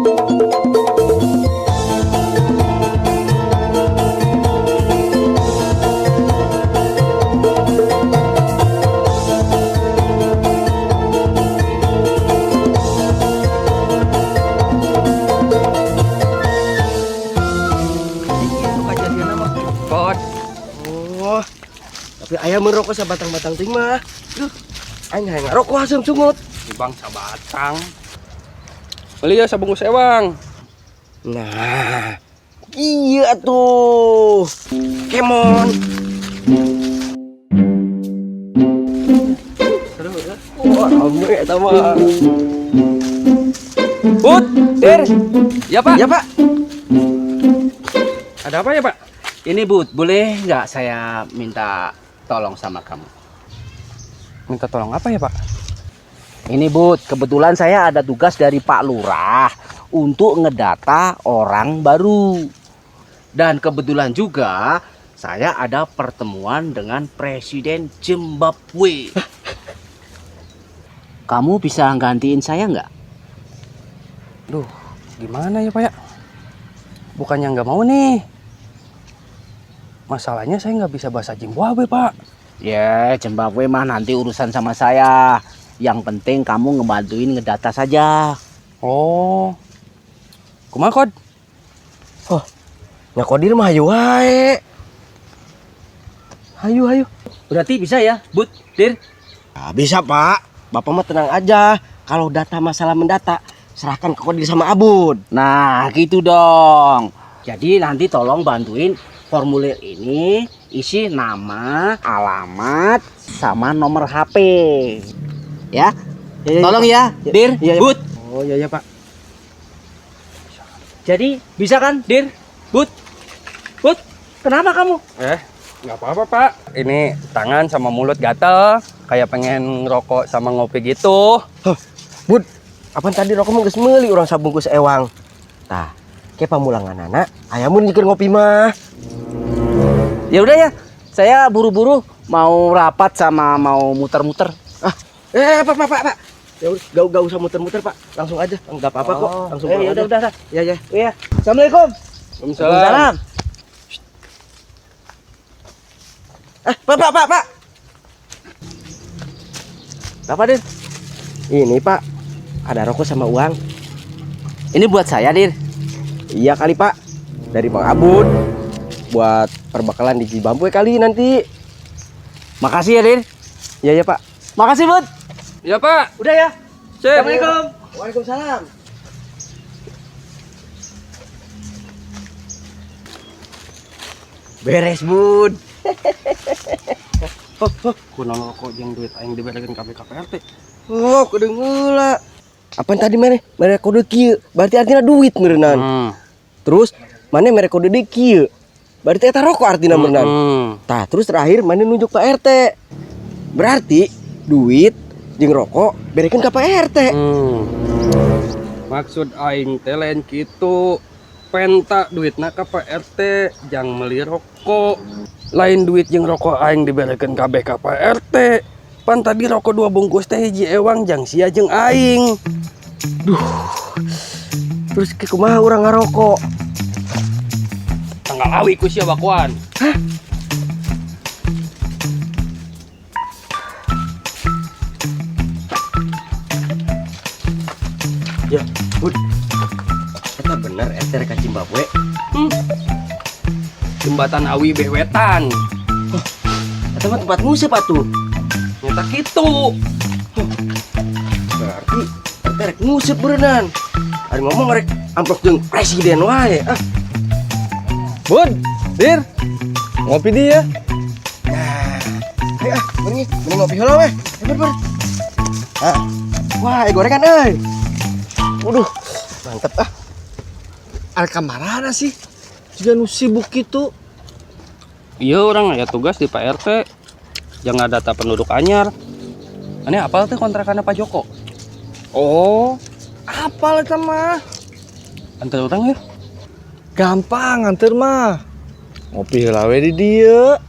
Itu kejadian apa? Kod. Oh. Tapi aya mun rokok sabatang-batang ting mah. Duh. Aing hayang ngarokok asem sungut. Bang sabatang. Beli ya sabungkus ewang. Nah. Iya tuh. Kemon. Seru ya. Wah, rame eta mah. Bud, Dir. Ya Pak. Ya, Pak. Ada apa ya Pak? Ini Bud, boleh nggak saya minta tolong sama kamu? Minta tolong apa ya Pak? Ini Bud, kebetulan saya ada tugas dari Pak Lurah untuk ngedata orang baru. Dan kebetulan juga saya ada pertemuan dengan Presiden Zimbabwe. Kamu bisa gantiin saya nggak? Duh, gimana ya Pak ya? Bukannya nggak mau nih. Masalahnya saya nggak bisa bahasa Zimbabwe Pak. Ya, Zimbabwe mah nanti urusan sama saya. Yang penting kamu ngebantuin ngedata saja. Oh. Kumaha Kod? Oh, nya Kodir mah hayu wae. Hayu hayu. Berarti bisa ya, Bud, Dir? Nah, bisa, Pak. Bapak mah tenang aja. Kalau data masalah mendata, serahkan ke Kodir sama Abud. Nah, gitu dong. Jadi nanti tolong bantuin formulir ini isi nama, alamat, sama nomor HP. Ya, Ya, ya, tolong Pak. ya, Dir, Iya, iya, Bud. Oh, iya iya, Pak. Jadi bisa kan, Dir, Bud, Bud? Kenapa kamu? Nggak apa-apa Pak. Ini tangan sama mulut gatel, kayak pengen ngerokok sama ngopi gitu. Huh, Bud, apaan tadi rokok mah geus meuli urang sabungkus ewang. Tah, ke pamulanganana aya mun jikeun ngopi mah. Ya udah ya, saya buru-buru mau rapat sama mau muter-muter. Ah, Pak, Pak, Pak, Pak. Ya udah, gak usah muter-muter, Pak. Langsung aja, enggak apa-apa kok. Langsung pulang ya aja. udah, udah. Ya, ya. Iya. Assalamualaikum. Waalaikumsalam. Eh, Pak, Pak, Pak, Pak. Apa, Dir? Ini, Pak. Ada rokok sama uang. Ini buat saya, Dir. Iya kali, Pak. Dari Bang Abud. Buat perbekalan di Zimbabwe kali nanti. Makasih ya, Dir. Iya, ya, Pak. Makasih, Bud. Ya Pak. Udah ya. Sip. Assalamualaikum. Waalaikumsalam. Beres, Bud. Oh, oh, kunaon rokok jeung duit aing diberekeun kabeh ka Pak RT. Oh, kedengeula. Apaan tadi mana? Mere kode kieu. Berarti artinya duit meureunan. Terus mana mere kode deui kieu. Berarti eta rokok artinya meureunan. Tah, terus terakhir mana nunjuk Pak RT. Berarti duit jeung rokok berekeun ka Pak RT. Maksud aing teh lain kitu. Penta duitna ka Pak RT jang meuli rokok. Lain duit jeung rokok aing diberekeun kabeh ka Pak RT. Pan tadi rokok 2 bungkus teh hiji ewang jang sia jeung aing. Duh. Terus ke kumaha urang ngarokok? Tanggal awi ku sia bakuan. Hah? Ya, Bud. Eta bener RT ka Zimbabwe. Jembatan Awi Bewetan. Huh. Eta mah tempat nguseup atuh. Nyata kitu. Huh. Berarti RT rek nguseup beureunan. Ari ngomong rek amplop jeung presiden wae. Ah. Bud, Dir, ngopi dia. Nah, ayo ah, mending, mending ngopi heula weh. Ayo, Bud, Bud. Ah. Wah, gorengan euy. Waduh, mantep ah. Ada kamarana sih? Juga nu sibuk gitu. Iya, orang aya tugas di Pak RT. Jangan data penduduk anyar. Ini apal teh kontrakannya Pak Joko? Oh, apal eta mah. Antar orang ya? Gampang antar mah. Ngopi heula we di dieu.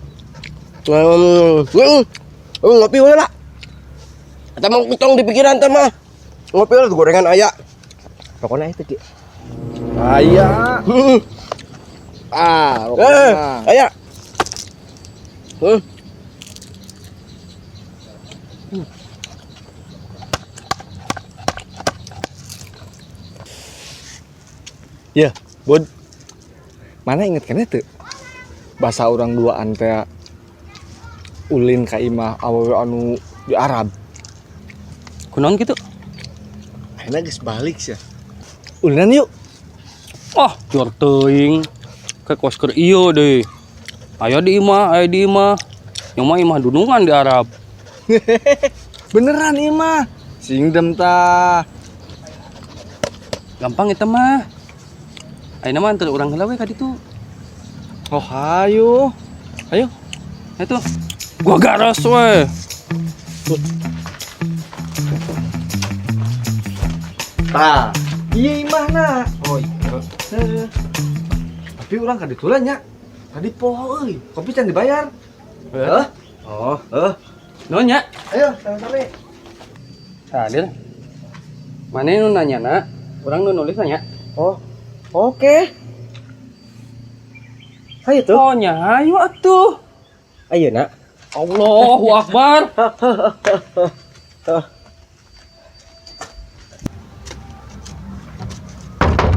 Ngopi heula lah. Eta mah tong di pikiran teh mah. Ngopi heula gorengan aya. Pokoknya itu Ki. Aya. Ah, Eh, rokokna. aya. Ya, Bud. Maneh inget keneh teu? Bahasa urang duaan teh ulin ka imah awewe anu di Arab. Kunaon gitu? Ayeuna geus balik sia. Ulinan yuk. Oh, jor teuing. Ke kos keur ieu deh. Aya di imah, aya di imah. Yang mah imah dunungan di Arab. Beneran imah. Sing dem tah. Gampang eta mah. Ayeuna mah antar urang heula we ka ditu. Oh, hayu. Ayo. Itu. Gua garas we. Tah. Iya imahna. Oh iya. Heeh. Tapi urang ka ditu lah nya. Tadi poho euy. Kopi can dibayar. Heh? Oh, heuh. Nuhun nya. Ayo, sama-sama. Hadir. Maneh nu nanya na? Urang nu nulis nanya. Oh, oke. Ayo tuh. Oh nya, ayo atuh. Ayo nak. Allahu Akbar.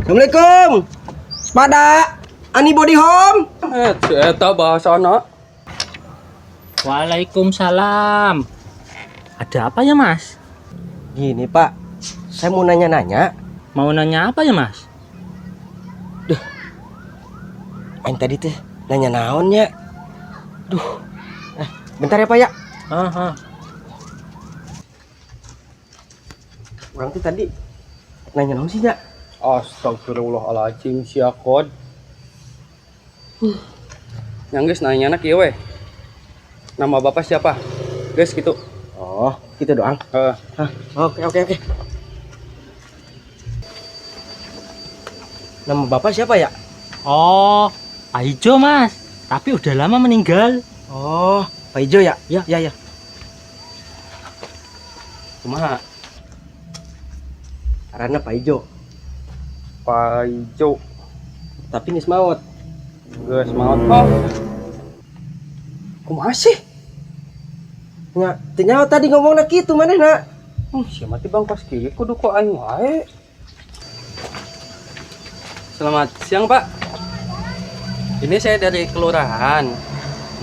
Assalamualaikum. Pada anybody home? Eh, si eta bahasana. Waalaikumsalam. Ada apa ya, Mas? Gini Pak, saya mau nanya-nanya. Mau nanya apa ya, Mas? Aing tadi teh nanya naonnya. Duh. Bentar ya Pak ya. Aha. Urang tuh tadi nanya naon sih nya? Astagfirullahaladzim sia kod. Yang geus nanya kieu we. Nama bapak siapa? Geus gitu. Oh, gitu doang. Heeh. Hah, oke. Nama bapak siapa ya? Oh, Pak Ijo, Mas. Tapi udah lama meninggal. Oh, Pak Ijo ya? Ya. Ya, ya. Kumaha? Karena Pak Ijo, Pak Ijo. tapi geus maot. Geus maot. Oh. Kumaha sih? Nya, teu nyaho tadi ngomongna kitu manehna. Sia mati bang kos kieu kudu ku aing wae. Selamat siang, Pak. Ini saya dari kelurahan.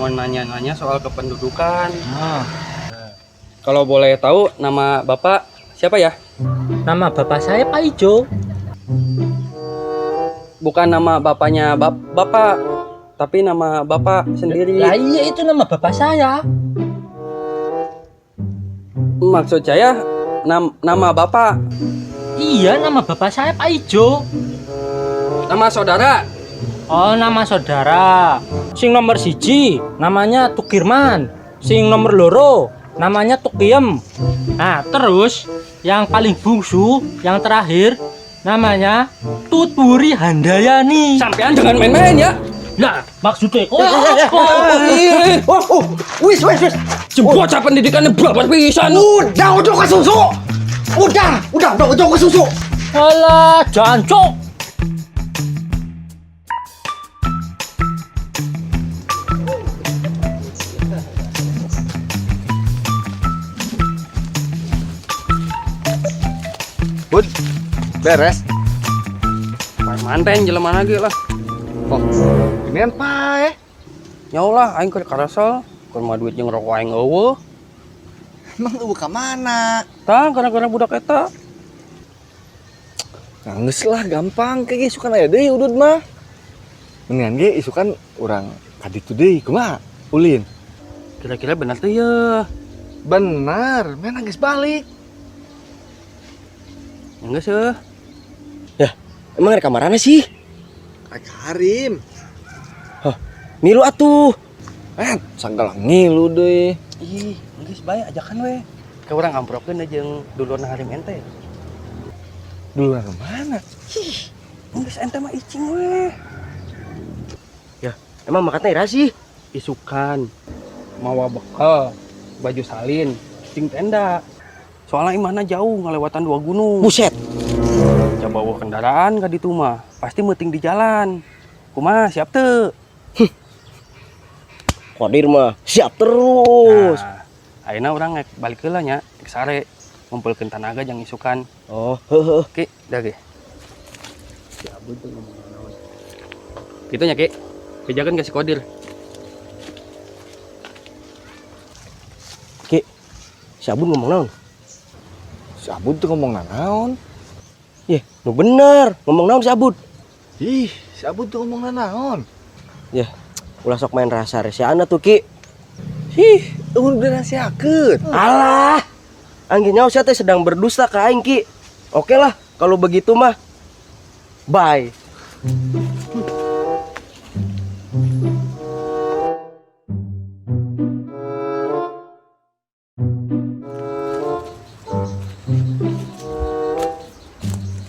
Mau nanya-nanya soal kependudukan. Ah. Kalau boleh tahu nama Bapak siapa ya? Nama bapak saya Pak Ijo. Bukan nama bapaknya Bapak, tapi nama Bapak sendiri. Lah iya itu nama bapak saya. Maksud saya nama Bapak, Iya, nama bapak saya Pak Ijo. nama saudara. Oh, nama saudara. Sing nomor siji namanya Tukirman. Sing nomor loro namanya Tukiem. Nah, terus yang paling bungsu, yang terakhir namanya Tuturi Handayani. Sampean jangan main-main ya. Lah, maksudnya oh, apa? Oh, wis, wis, wis. Bocah pendidikannya babar pisan. Udah, udah kesusu. Udah, kesusu. Alah, jancuk. Bud, beres. Main manten jelema lagi lah. Oh, ini kan pae. Nyawa lah aing keur karasel, keur mah duit jeung rokok aing euweuh. Emang euweuh ka mana? Tah gara-gara budak eta. Nah, geus lah gampang kayak isukan aya deui udud mah. Mendingan ge isukan urang ka ditu deui kumaha? Ulin. Kira-kira bener tuh ya. Bener, mana geus balik. Ya geus heuh. Ya, emang ada kamarana sih? Rek Harim. Hah, milu atuh. Sagala ngilu deui. Ih, geus bae ajakan we. Ke urang amprokeun jeung dulurna Harim ente. Duluran kemana? Ih, geus ente mah icing we. Ya, emang makatnya ira sih? Isukan mawa bekal, baju salin, jeung tenda. Soalnya imahna jauh ngalewatan 2 gunung. Buset. Sabab kendaraan ka ditu mah, pasti meuting di jalan. Kumaha, siap teu? Kodir mah siap terus. Nah, ayeuna urang rek balik heula nya, rek sare ngumpulkeun tanaga jang isukan. Oh, heuh. Ki, dah ki. Si Abud tuh ngomong naon. Kitu nya, Ki. Bejakeun ka si Kodir. Ki, si Abud ngomong naon? Si Abud tuh ngomong naon? Yeh, nu bener, ngomong naon si Abud? Ih, si Abud tuh ngomong naon? Yeh, ulah sok main rasa resiana tuh, Ki. Ih, eueuh udah nasihakeun. Alah, anggih nyaho sia teh sedang berdusta ka aing, Ki. Oke lah, kalau begitu mah. Bye.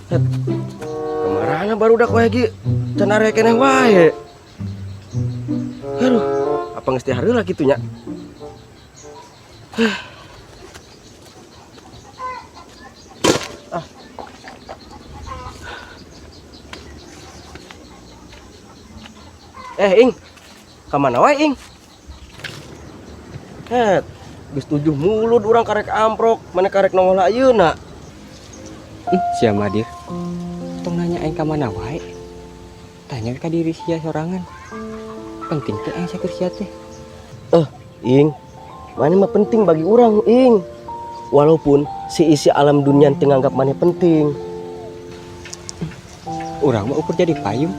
Het, kemarana baru udah koe Ki? Can area keneh wae. Aduh, apa geus teh hareula kitu nya? Ah. Ing. Ka mana wae, Ing? Het, geus 7 mulud urang karek amprok, mana karek nongol ayeuna. Ih, sia mah, Dir. Tong nanya aing ka mana wae. Tanya ka diri sia sorangan. Penting teh aing sakur sia teh. Ing. Mana mah penting bagi urang, Ing. Walaupun si isi alam dunia teu nganggap maneh penting. Urang mah ukur jadi payung.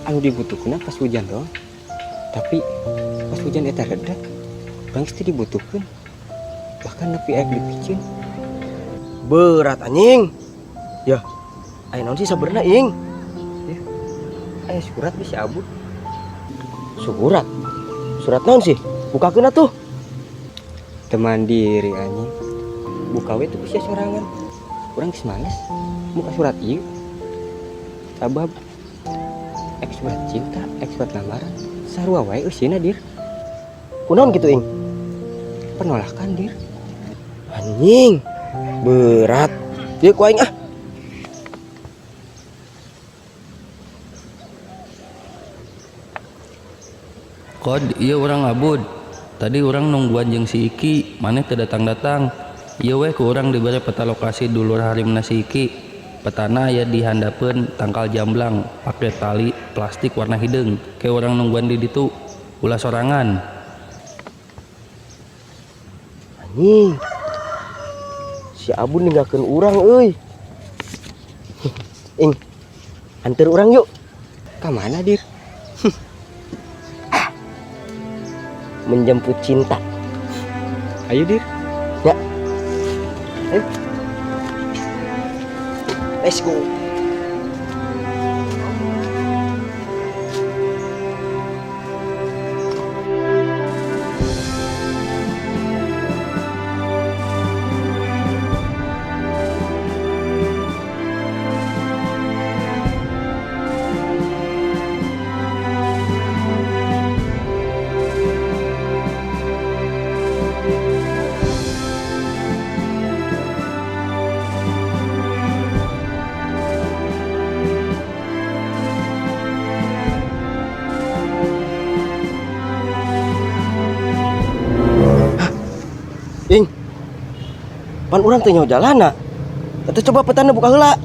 Anu dibutuhkeun pas hujan doang. Tapi pas hujan eta reda, urang geus teu dibutuhkeun. Bahkan nepi aek dipiceun. Berat anjing. Ya, aya naon sih sabenerna, Ing? Ya, aya surat bisa abud. Surat? Surat naon sih? Bukakeun atuh. Teman diri anjing. Buka we tuh sia sorangan. Urang geus males muka surat ieu. Sabab ek surat cinta, ek surat lamaran, sarua wae eusina, Dir. Kunaon kitu, Ing? Penolakan, Dir. Anjing. Berat. Ieu ku aing ah. Kod, ieu urang Abud. Tadi urang nungguan jeung si Iki, maneh teu datang-datang. Ieu we ku urang dibere peta lokasi dulur harimna si Iki. Petana aya di handapeun tangkal jamblang, pake tali plastik warna hideung. Ke urang nungguan di ditu, ulah sorangan. Anjing. Si Abud ninggalkeun urang euy. Ing, anter urang yuk. Ka mana, Dir? Menjemput cinta. Ayo, Dir. Ya. Ayo. Let's go. Ing, pan urang teh nyaho jalana. Atuh coba petana buka heula.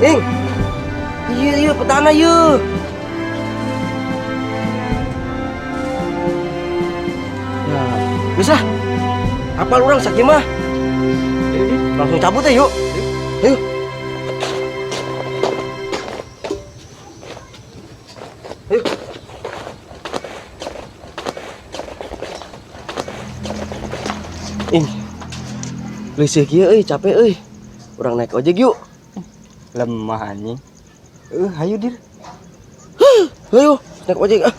Ing, iya iya petana yeuh. Nah, bisa. Apal urang sakieu mah. Langsung cabut ya yuk. Ayo. Ayo. Ing. Leuseuh kieu euy, capek euy. Urang naik ojek yuk. Lemah anjing. Hayu Dir. Huh, hayu naik ojek ah.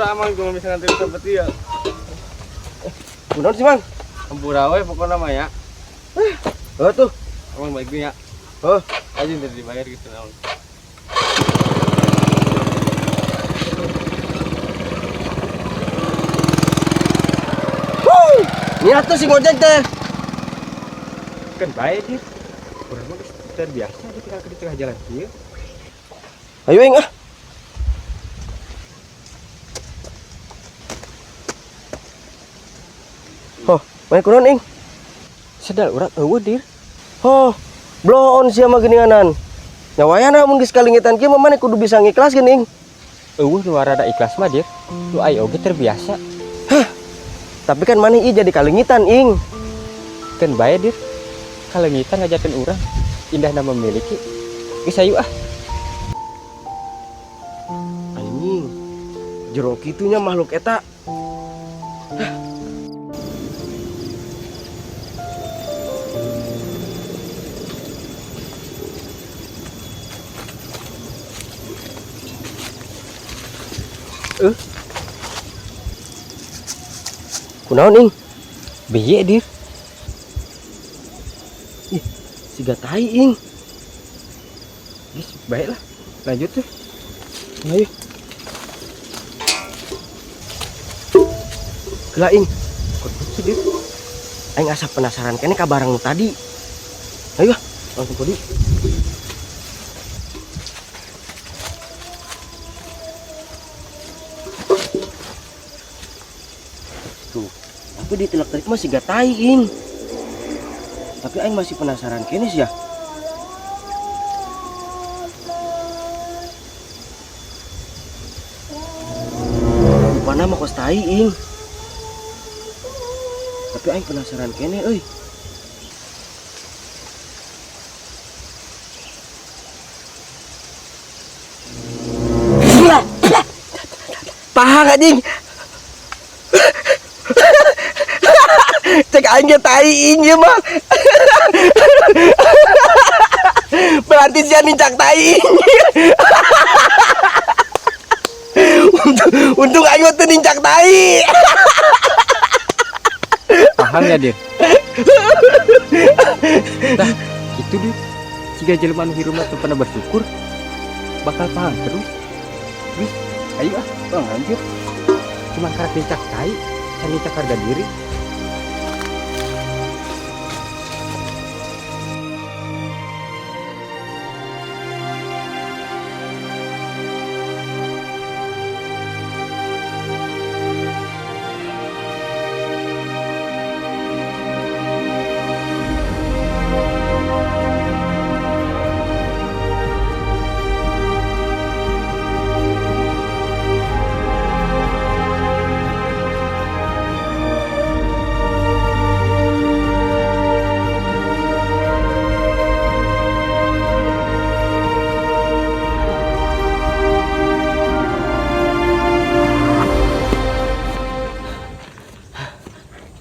Hampura Amang cuma bisa nganterin seperti ya. Kunaon sih, Mang? Hampura we pokoknya mah ya. Oh tuh. Amang baik ya. Oh, aja ntar dibayar gitu naon. Niat tuh si ngojek teh. Kan bae dir. Urang mah geus terbiasa ditinggal di tengah jalan kieu. Ayo ing ah. Oh, main kunaon ing? Sedal urang eueuh dir. Oh, bloon sia mah geuninganan. Nyawayana mun geus kalingitan kieu mah maneh kudu bisa ngikhlas geuning. Eueuh nu rada ikhlas mah dir. Nu aya oge terbiasa. Hah. Tapi kan maneh ieu jadi kalingitan ing. Keun bae dir. Kalengitan ngajarkeun urang indahna memiliki. Geus ayu ah. Anjing. Jero kitunya makhluk eta. Kunaon ing? Biye dir. Ih, siga tai ing. Geus baiklah. Lanjut tuh. Ayo. Gila ing. Kok sih dir? Aing asa penasaran kene ka barang nu tadi. Ayo ah, langsung podi. Tuh, tapi di telak-telik mah siga tai ing. Tapi aing masih penasaran kene sih ya. Rupana mah kos tai ing. Tapi aing penasaran kene euy. Pahang anjing. Cek aing ge tai ing ieu mah. Berarti sia nincak tai ing. Untung aing mah teu nincak tai. Paham ya dir? Tah, itu dir. Jika jelema nu hirup mah teu pernah bersyukur, bakal paham terus. Wih, ayo ah, bang lanjut. Cuman karek nincak tai, can nincak harga diri.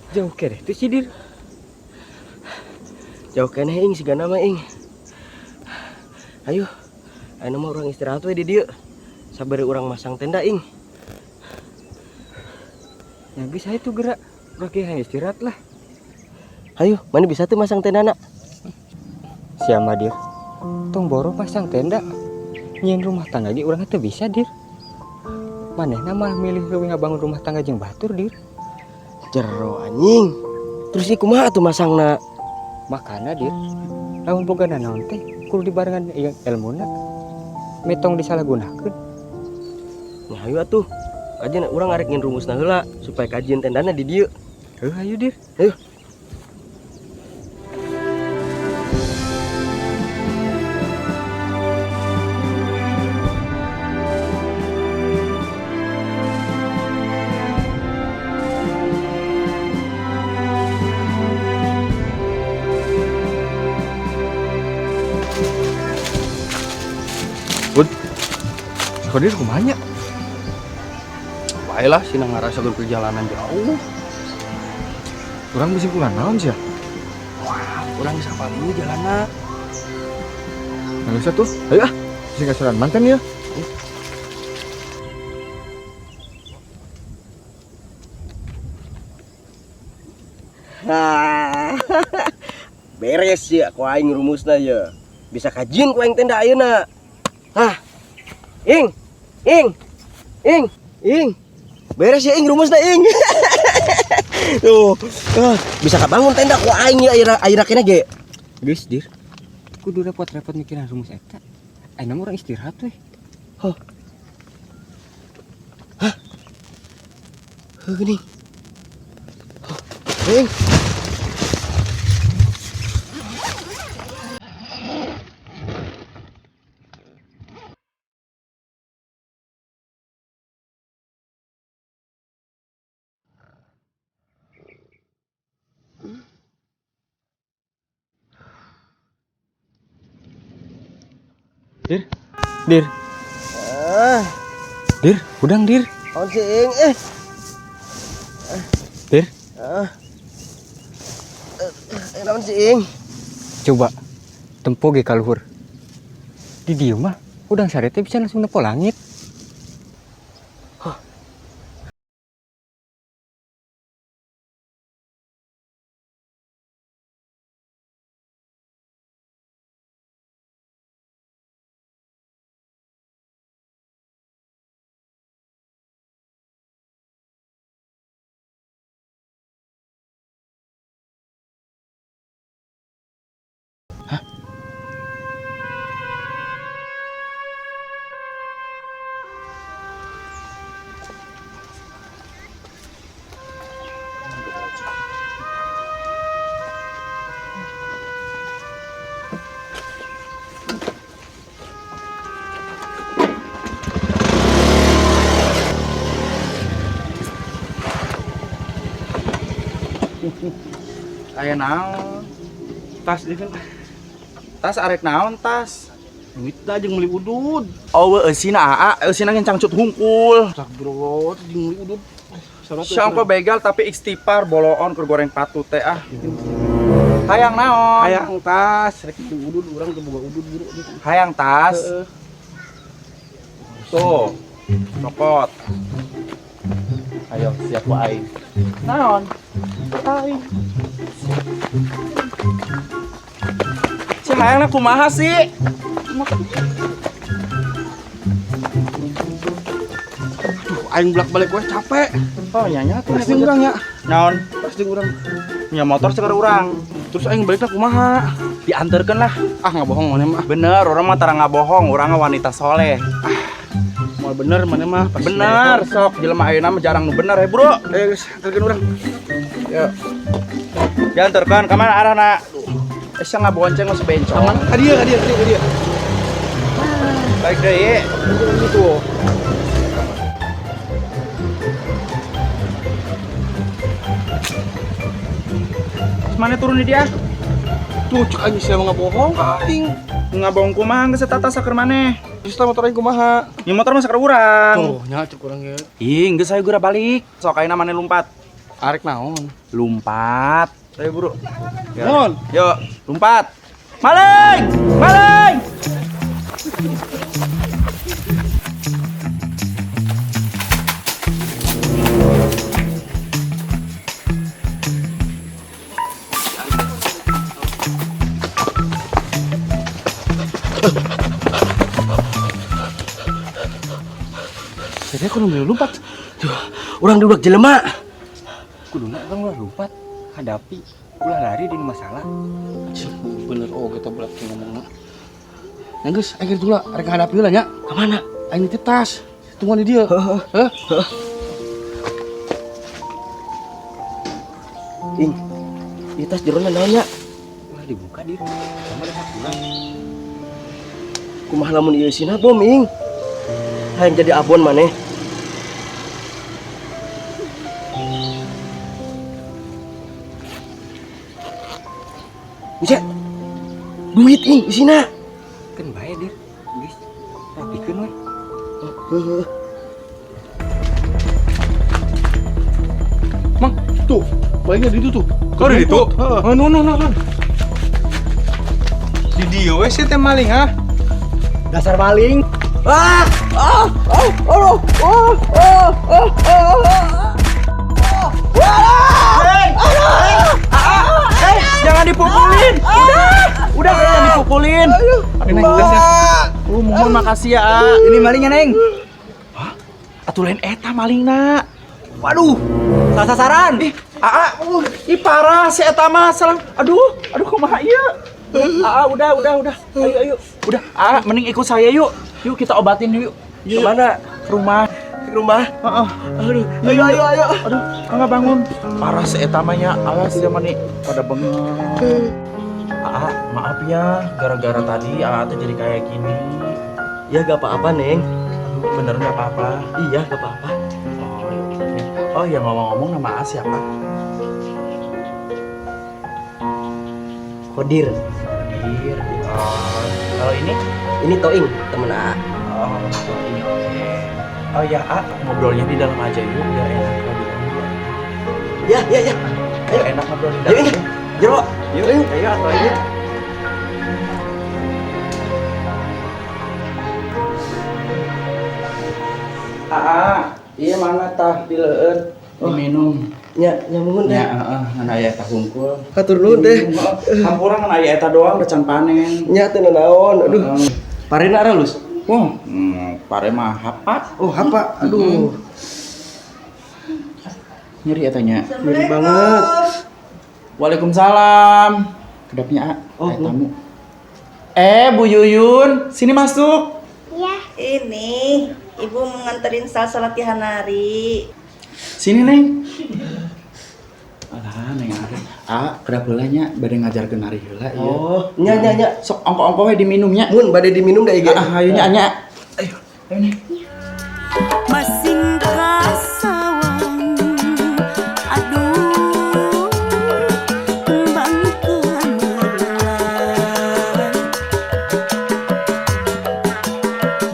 Jauh keneh tuh si dir. Jauh keneh ing sigana mah ing. Ayo, ayeuna mah urang istirahat we di dieu. Sabari urang masang tenda ing. Ya geus hayu tuh gerak. Urang ge hayang istirahat lah. Ayo, mana bisa tuh masang tenda nak? Siapa dir? Tong boro pasang tenda. Nyieun rumah tangga ge urang teu bisa dir. Manehna malah milih leuwih ngabangun rumah tangga jeung batur dir. Jero anjing. Terus ieu kumaha atuh masangna? Makana dir, lamun boga nanaon teh kudu dibarengan jeung elmuna. Metong disalahgunakeun. Nya hayu atuh. Kajian urang arek ngin rumusna heula supaya kajian tendana di dieu. Heuh hayu dir. Hayu. Bud, Kodir kumaha nya? Baiklah, sina ngarasakeun perjalanan jauh. Urang bisi pulang naon sia? Wah, urang geus hafal ieu jalanna. Nah, geus atuh. Ayo ah, bisi kasuran manten ya. Ha. Beres ya ku aing rumusna ya. Bisa kajieun ku aing tenda ayeuna. Hah. Ing. Ing. Ing. Ing. Beres ya, Ing, rumusna, Ing. Tuh. Ah, bisa kabangun tenda ku aing ya ayeuna ayeuna keneh ge. Geus, Dir. Kudu repot-repot mikiran rumus eta. Ayeuna mah urang istirahat weh. Hah. Hah. Heuh geuning. Hah. Ing. Dir. Dir. Ah, Dir, hudang, Dir. Naon sih, Ing? Eh. Dir. Ah. Eh, naon sih, Ing? Coba tempo ge ka luhur. Di dieu mah hudang sare teh bisa langsung nepo langit. Aya naon? Tas ieu kan. Tas arek naon tas? Duit dah jeung meuli udud. Oh, eusina aa, eusina ngencangcut hungkul. Astagfirullah, jeung meuli udud. Siapa begal tapi istighfar boloon keur goreng patut teh ah. Hayang naon? Hayang tas, rek meuli udud urang teu boga udud buru. Hayang tas. Heeh. Tuh. Cokot. Ayo siap ku aing. Naon? Aing. Si hayangna kumaha sih? Aduh, aing bolak-balik we capek. Oh, nya nya tuh. Pasti urang nya. Naon? Pasti urang. Nya motor segar urang. Terus aing balikna kumaha? Diantarkeun lah. Ah, nggak bohong maneh mah. Bener, urang mah tara ngabohong, urang mah wanita soleh. Ah, moal bener maneh mah. Pasti Bener, sok jelema ayeuna mah jarang nu bener ya, Bro. Ayo geus, antarkeun urang. Yuk. Diantarkeun ka mana arahna? Sia ngabonceng mah sebencong. Aman. Ka dieu, ka dieu, ka dieu, ka dieu. Baik deui. Gitu. Mana turun di dia? Tuh cek anjing sia mah ngabohong ka aing. Ngabohong kumaha geus tata saker maneh. Terus tah motor aing kumaha? Nya motor mah saker urang. Tuh, nya cek urang ge. Ih, geus ayo geura balik. Sok ayeuna maneh lumpat. Arek naon? Lumpat. Ayo buru. Naon? Yuk, lumpat. Maling! Maling! Jadi aku nunggu lompat. Tuh, urang diudak jelema. Kuduna urang ulah lompat, hadapi, ulah lari di masalah. Anjir, bener oh kita bolak ngomongna. Nah geus, aing kitu lah, rek hadapi heula nya. Ka mana? Aing nitip tas. Tungguan di dieu. Heuh. Ing. Ieu tas jerona naon nya? Ulah dibuka, Dir. Sama ada sakulah. Kumaha lamun ieu isina bom, Ing? Hayang jadi abon maneh. Buset. Duit, Ing, isina. Keun bae, Dir. Geus, rapikeun we. Heuh. Mang, tuh, palingnya di itu tuh. Kok di ditu? Heeh. Oh, no, no, no, no. Di dieu we sih teh maling, ha? Dasar maling. Ah, ah, ah, oh, oh, oh, oh, oh, oh. dipukulin. Udah jangan dipukulin. Aduh, Neng, ya. Mohon makasih ya, A. Ini malingnya, Neng. Hah? Atuh lain eta malingna. Waduh, salah sasaran. Ih, Aa, ih parah si eta mah salah. Aduh, aduh kumaha ieu? Aa, udah. Ayo, ayo. Udah, Aa, mending ikut saya yuk. Yuk kita obatin yuk. Yuk. Kemana? Ke rumah. Ke rumah? Heeh. Aduh, ayo, ayo, ayo. Aduh, enggak bangun. Parah si eta mah nya. Awas dia mah nih pada bengong. Aa, maaf ya, gara-gara tadi Aa tuh jadi kayak gini. Ya gak apa-apa, Neng. Aduh, bener gak apa-apa? Iya, gak apa-apa. Oh, iya. Oh ya, ngomong-ngomong nama Aa siapa? Kodir. Kodir. Oh, kalau ini? Ini Toing, temen Aa. Oh, Toing, oke. Oh ya, Aa, ngobrolnya di dalam aja yuk, biar enak kalau di dalam. Ya, ya, ya. Biar enak ngobrol di dalam. Ayo, ini. Jero. Yuk, ayo, ayo. Aa, iya mana tah dileueut diminum. Nya, nyamun teh. Nya, heeh, ngan aya eta hungkul. Hatur nuhun teh. Hampura ngan aya eta doang udah can panen. Nya teh nanaon, aduh. Parena aralus? Wah, pare mah hapa. Oh, hapa. Aduh. Nyeri eta nya. Nyeri banget. Waalaikumsalam. Kedapnya, A. Oh, tamu. Bu Yuyun, sini masuk. Ya, ini Ibu mau nganterin salsa latihan nari. Sini, Neng. Alah, Neng ada. Ah, kedap heula nya bade ngajarkeun nari heula ieu. Oh, nya nya nya. Sok ongko-ongko we diminum nya. Mun bade diminum da ieu ge. Ah, ayo nya nya. Ayo, ayo Neng. Masing kasawang aduh kembang kemelan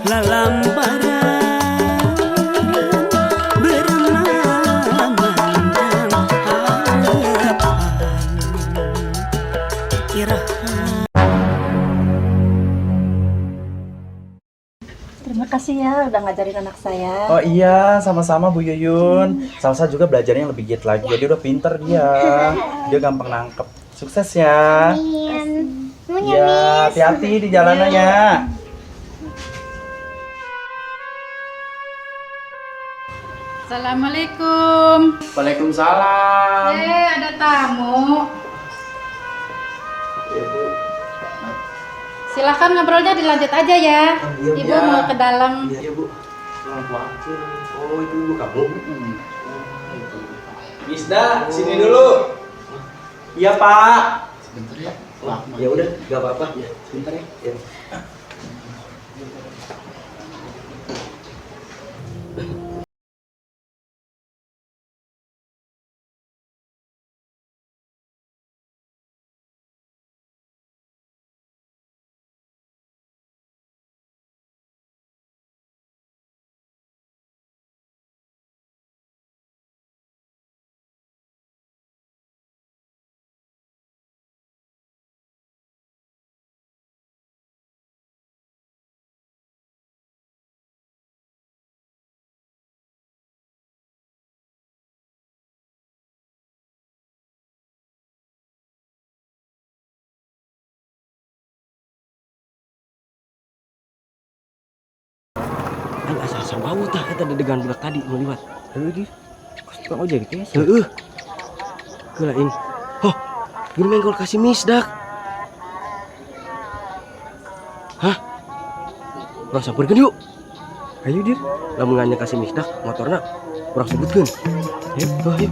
lalambaran bermamandang harapan iraha. Terima kasih ya udah ngajarin anak saya. Oh iya, sama-sama Bu Yuyun. Salsa juga belajarnya lebih giat lagi. Jadi udah pinter dia. Dia gampang nangkep. Sukses ya. Amin. Ya, hati-hati di jalanannya. Assalamualaikum. Waalaikumsalam. Ada tamu. Silahkan ngobrolnya dilanjut aja ya. Iya, Ibu mau ke dalam. Iya, Bu. Oh, itu ibu kamu. Misda, sini dulu. Iya, Pak. Sebentar ya. Oh, ya udah, gak apa-apa. Ya, sebentar ya. Ya. Asa bau tah eta dedegan budak tadi nu liwat. Heuh di. Kos tukang ojek teh. Heueuh. Keula ing. Hoh, geus menggol ka si Misdak. Hah? Urang sampeurkeun yuk. Ayo dir. Lamun nganya ka si Misdak, motorna urang sebutkeun. Ayo, ayo.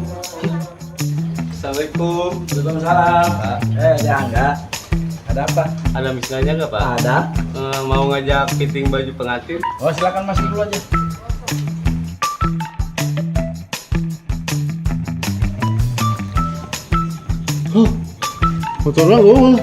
Assalamualaikum. Waalaikumsalam. Ya enggak. Ada apa? Ada misalnya nggak, Pak? Ada. Mau ngajak fitting baju pengantin? Oh, silakan masuk dulu aja. Huh, motornya gue.